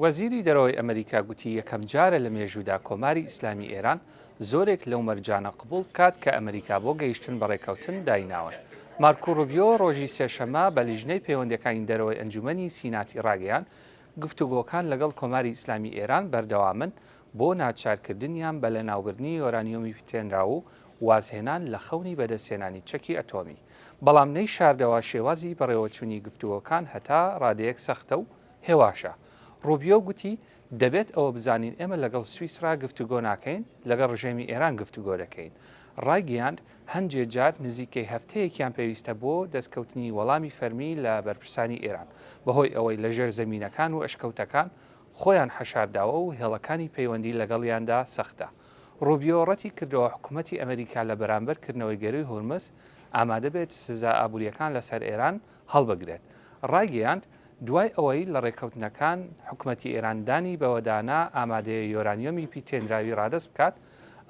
وەزیری دەرەوەی ئەمەریکا گوتی یەکەمجارە لە مێژوودا کۆماری ئیسلامی ئێران زۆرێک لەو مەرجانە قبوڵ بکات کە ئەمەریکا بۆ گەیشتن بە ڕێککەوتن دایناون. مارکو ڕوبیۆ ڕۆژی سێشەممە بە لیژنەی پەیوەندییەکانی دەرەوەی ئەنجومەنی سیناتی ڕاگەیاند گفتوگۆکان لەگەڵ کۆماری ئیسلامی ئێران بەردەوامن بۆ ناچارکردنیان بە لەناوبردنی یۆرانیۆمی پیتێنراو و وازهێنان لە خەونی بەدەستهێنانی چەکی ئەتۆمی. بەڵام نەیشاردەوە شێوازی بەڕێوەچوونی گفتوگۆکان هەتا ڕادەیەک سەختە و هێواشە. ڕوبیۆ گوتی، دەبێت ئەوە بزانین ئێمە لەگەڵ سویسرا گفتوگۆ ناکەین، لەگەڵ ڕژێمی ئێران گفتوگۆ دەکەین. ڕایگەیاند، هەندێ جار نزیکەی هەفتەیەکیان پێویستە بۆ دەستکەوتنی وەڵامی فەرمی لە بەرپرسانی ئێران، بەهۆی ئەوەی لە ژێرزەمینەکان و ئەشکەوتەکان خۆیان حەشارداوە و هێڵەکانی پەیوەندی لەگەڵیاندا سەختە. ڕوبیۆ ڕەتی کردەوە حکومەتی ئەمریکا لە بەرامبەر کردنەوەی گەرووی هورمز ئامادەبێت سزا ئابوورییەکان لەسەر ئێران هەڵبگرێت. ڕایگەیاند، دوای ئەوەی لە ڕێککەوتنەکان حکومەتی ئێران دانی بەوەدانا ئامادەیە یۆرانیۆمی پیتێنراوی ڕادەست بکات،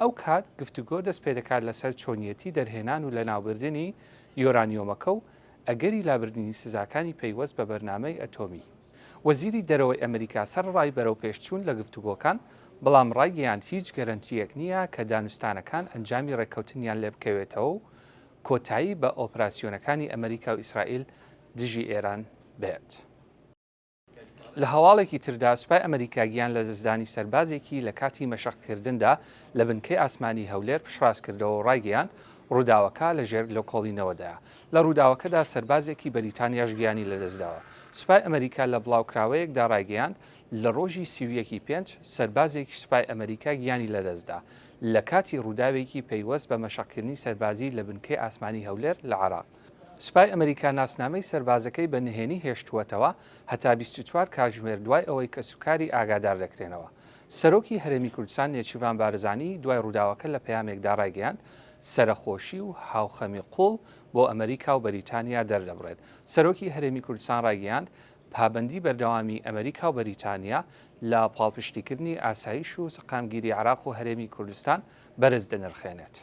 ئەو کات گفتوگۆ دەستپێدەکات لەسەر چۆنیەتی دەرهێنان و لەناوبردنی یۆرانیۆمەکە و ئەگەری لابردنی سزاکانی پەیوەست بە بەرنامەی ئەتۆمی. وەزیری دەرەوەی ئەمریکا سەرەڕای بەرەوپێشچوون لە گفتوگۆکان، بەڵام ڕایگەیاند هیچ گەرەنتییەک نییە کە دانوستانەکان ئەنجامی ڕێککەوتنیان لێبکەوێتەوە و کۆتایی بە ئۆپراسیۆنەکانی ئەمریکا و ئیسرائیل دژی ئێران بێت. لە هەواڵێکی تردا سوپای ئەمریکا گیان لەدەستدانی سەربازێکی لە کاتی مەشقکردندا لە بنکەی ئاسمانی هەولێر پشتڕاستکردەوە و ڕایگەیاند ڕووداوەکە لە ژێر لێکۆڵینەوەدایە. لە ڕووداوەکەدا سەربازێکی بەریتانیاش گیانی لەدەستداوە. سوپای ئەمریکا لە بڵاوکراوەیەکدا ڕایگەیاند لە ڕۆژی 31 ی پێنج سەربازێکی سوپای ئەمریکا گیانی لەدەستدا لە کاتی ڕووداوێکی پەیوەست بە مەشقکردنی سەربازی لە بنکەی ئاسمانی هەولێر لە عێراق. سوپای ئەمریکا ناسنامەی سەربازەکەی بە نهێنی هێشتووەتەوە هەتا 24 کاتژمێر دوای ئەوەی کەسوکاری ئاگادار دەکرێنەوە. سەرۆکی هەرێمی کوردستان نێچیرڤان بارزانی دوای ڕووداوەکە لە پەیامێکدا ڕایگەیاند، سەرەخۆشی و هاوخەمی قووڵ بۆ ئەمریکا و بەریتانیا دەردەبڕێت. سەرۆکی هەرێمی کوردستان ڕایگەیاند، پابەندی بەردەوامی ئەمریکا و بەریتانیا لە پاڵپشتیکردنی ئاسایش و سەقامگیری عێراق و هەرێمی کوردستان بەرز دەنرخێنێت.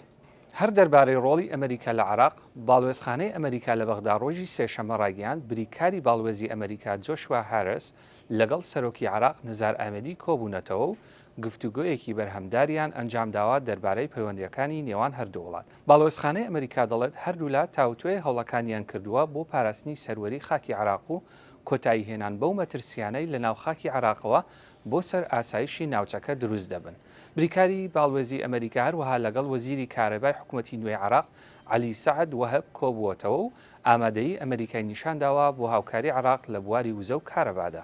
هەر دەربارەی ڕۆڵی ئەمریکا لە عێراق، باڵوێزخانەی ئەمریکا لە بەغدا ڕۆژی سێشەممە ڕایگەیاند، بریکاری باڵوێزی ئەمریکا جۆشوا هارس لەگەڵ سەرۆکی عێراق نزار ئامێدی کۆبوونەتەوە و گفتوگۆیەکی بەرهەمداریان ئەنجامداوە دەربارەی پەیوەندییەکانی نێوان هەردوو وڵات. باڵوێزخانەی ئەمریکا دەڵێت، هەردوولا تاوتوێی هەوڵەکانیان کردووە بۆ پاراستنی سەروەری خاکی عێراق و کۆتاییهێنان بەو مەترسییانەی لەناو خاکی عێراقەوە بۆ سەر ئاسایشی ناوچەکە دروست دەبن. بریکاری باڵوێزی ئەمەریکا هەروەها لەگەڵ وەزیری کارەبای حکومەتی نوێی عێراق عەلی سەعد وەهب کۆبووەتەوە و ئامادەیی ئەمەریکای نیشانداوە بۆ هاوکاری عێراق لە بواری وزە و کارەبادا.